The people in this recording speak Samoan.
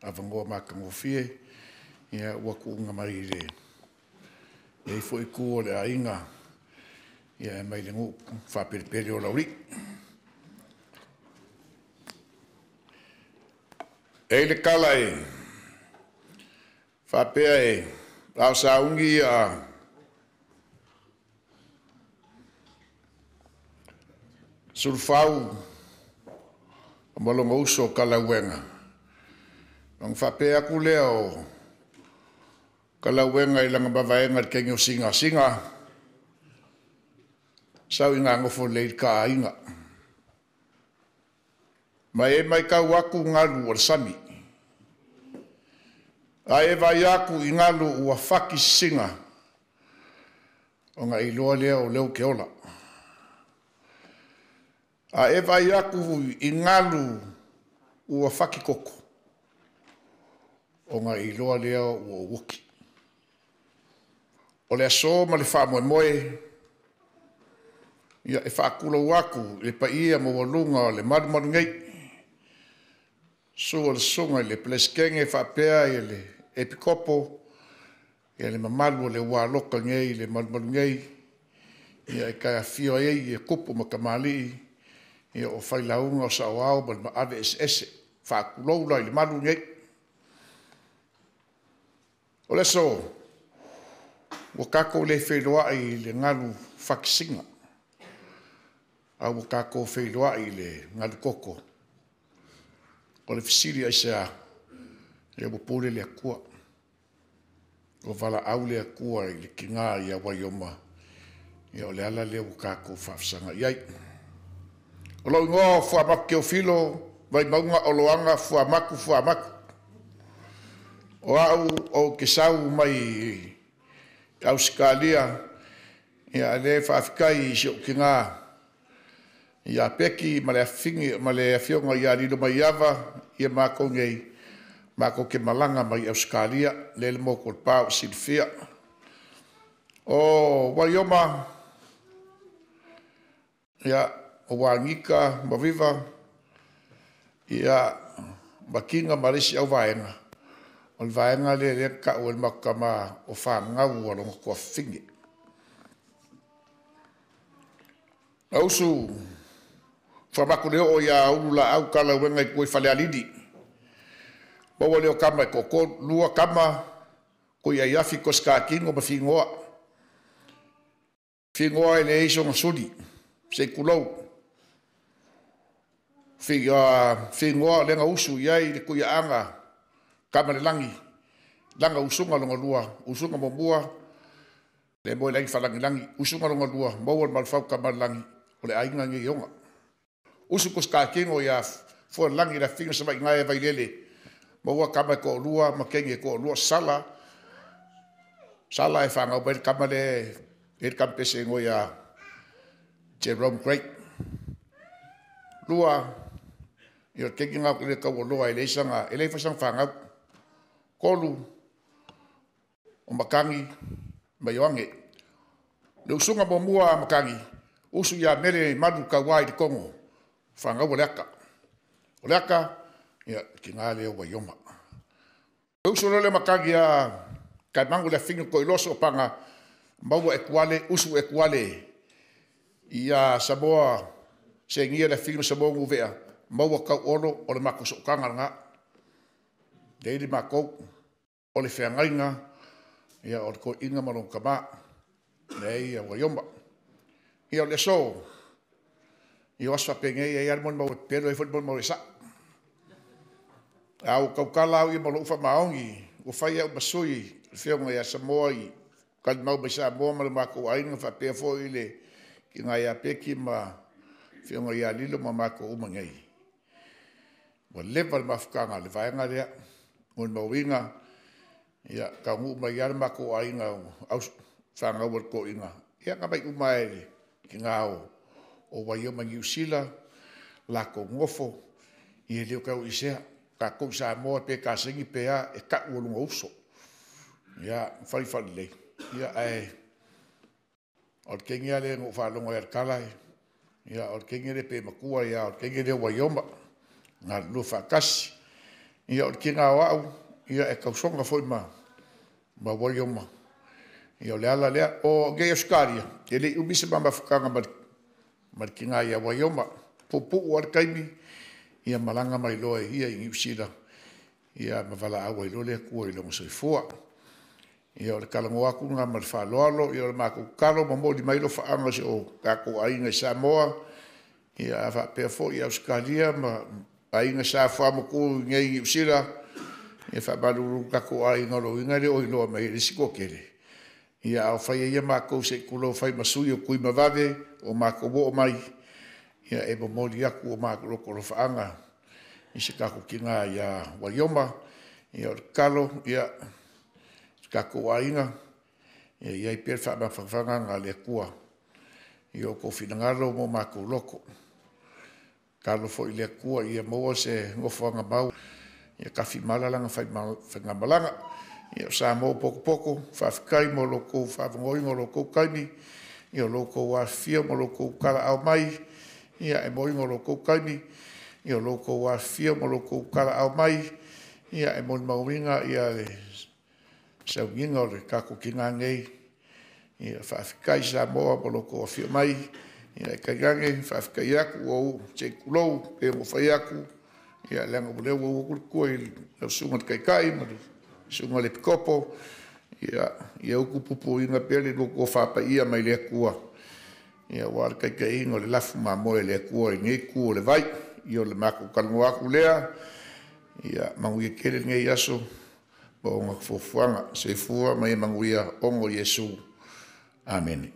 avanoa matagofie ia ua tuuina mai i lenei foi itu o le aiga ia mai le nuu faapelepele o Laulii. E i ai le tala e faapea a o sauni Ulufau ma lona uso Talauega, ona faapea atu lea o Talauega i lana mavaega i le taimi o Sinasina, sau ina nofo lelei i le ta aiga. Ma e matau atu galu o le sami, a e vaai atu i galu ua fati sisina, ona e iloa lea o lea ou te ola. A e vaai atu i galu ua fati toto, ona e iloa lea ua ou oti. O le aso ma le faamoemoe, ia e faatulou atu i le paia maualuga o le malumalu nei, susu o le Susuga i le Peresetene faapea le Epikopo, ia le mamalu o le ua nei i le malumalu nei, ia e afifio ai tupu ma tamalii, ia o failauga, o saoao ma le maave eseese. Faatulou la i le malu lenei. O le aso, ua tatou le feiloai i le galu fati sisina, a ua tatou feiloai i le galu toto. O le fesili aisea? Ia ua pule le Atua, ua valaau le Atua i le tina ia Waioma, ia o le ala lea ua tatou faafesagai ai. O lou igoa o Fuamatu Teofilo Vaimauga Oloaga Fuamatu Fuamatu. O au ou te sau mai Ausetalia, ia a lea faafetai i si ou tina ia Peki ma le afioga ia Lilomaiava ia matou nei, matou te malaga mai Ausetalia, lea le motu o le pa ua silafia. O Waioma, ia, o Anita ma Viva, ia, Matina ma le isi auvaega, o le vaega lea lea na tau e le matou tama o fanau a lona tuafafine. Na usu Fuamatu le oo ia Ululaau Talauega i tua i Falealili, maua lea o tama e toatolu, lua tama, Tuiaiafi Kositakino ma Finoa. Finoa e leai sona suli, se i tulou. Finoa o lea na usu i ai le Tuiaaga Tamalelagi, lana usuga lona lua, usuga muamua, le moe lagi falagilagi, usuga lona lua, maua le malufau Tamalelagi, o le aiga nei ona. Usu Kositakino ia Fualagi le afioga Savaigae Vailele, maua tama e toalua ma teine e toalua, Sala, Sala e fanau mai le tama le e le kampese ngo ia Jerome Great. Lua, ia teine ngā le taualoa e leai sanga, e leai foi sanga fanau. Tolu, o Makangi ma Ioange. Le usuga muamua a Makangi, usu ia Mele Malu Kauā i le Togo, fanau o le aka. O le aka, ia, tina lea o Waioma. Le usu loa lea Makangi ia Kaimagu le afioga Koiloa Soopaga, maua e tuale, usu e tuale ia Samoa, segia le afioga Samoa Guvea, maua tau olo o le matou sootaga lena. Lea le matou, o le feagaiga, ia o le toeaina ma lona tama, lea ia Waioma. Ia o le aso, ia o aso faapenei ai lava le molimau e pepelo ai foi le molimau e sao. A ua tautala au ia ma lou faamaoni, ua fai au ma sui, le afioga ia Samoa i talimau mai Samoa ma le matou aiga faapea foi le tina ia Peki ma afioga ia Lilo ma matou uma nei. Ua leva le mafutaga le vaega lea, molimauina, ia taunuu mai lava le matou aiga au fanau a le toeaina, ia na mai uma e le tina o Waioma i Niu Sila, latou nofo, ia le o tau i sea. Tatou i Samoa pe kasegi pe a, e tau o luga uso. Ia, fai faalelei, ia ae o le taimi lava lea na ou faalogo ai i le tala, ia o le teine lea pe matua ia o le teine lea o Waioma, galulue faatasi. Ia o le tina o au, ia e tausoga foi ma Waioma. Ia o le ala lea. O nei Ausetalia, e le i umi se ma mafutaga ma le tina ia Waioma. Puupuu lava le taimi, ia malaga mai loa ia i Niu Sila, ia ma valaau ai loa le Atua i lona soifua. Ia o le talanoa atu lena ma le faaaloalo. Ia o le matou tatalo, momoli mai alofaaga i si o tatou aiga i Samoa, ia ae faapea foi Ausetalia ma aiga sa fuamotu i inei i Niu Sila, ia e faamalulu i le tatou aiga, o lona uiga e le o iloa mai e le isi toatele, ia a o faia ia matou se i tulou, e fai ma sui o Tuimavave ua matou oo mai, e momoli atu o matou alofaaga i si o tatou tina ia Waioma. Ia o le tatalo, ia si o tatou aiga, ia i ai pea le faamafanafanaga a le Atua i o outou finagalo ma o matou loto. Tatalo foi i le Atua ia maua se nofoaga mau, ia tafimala lana faigamalaga. Ia o Samoa ua potopoto, faafetai mo lo outou faavanoaina o lo outou taimi, o lo outou afifio ma lo outou talaaao mai, e moeina lo outou taimi, o lo outou afifio ma lo outou talaaao mai, e molimauina le sauniga o le tatou tina nei. Faafetai Samoa mo lo outou afio mai, ae tainane faafetai atu, se i tulou pei ona ou fai atu, leaga o lea ua uu atu le tua i lau Susuga i le Taitai ma le Susuga i le Epikopo, ia utupupuina pea le lua tofa paia mai le Atua aua le taitaiina o le lafu mamoe a le Atua i lenei itu o le vai. Ia o le matou talanoa atu lea, ia manuia tele lenei aso ma ona fuafuaga. Soifua ma ia manuia, ona o Iesu. Amene.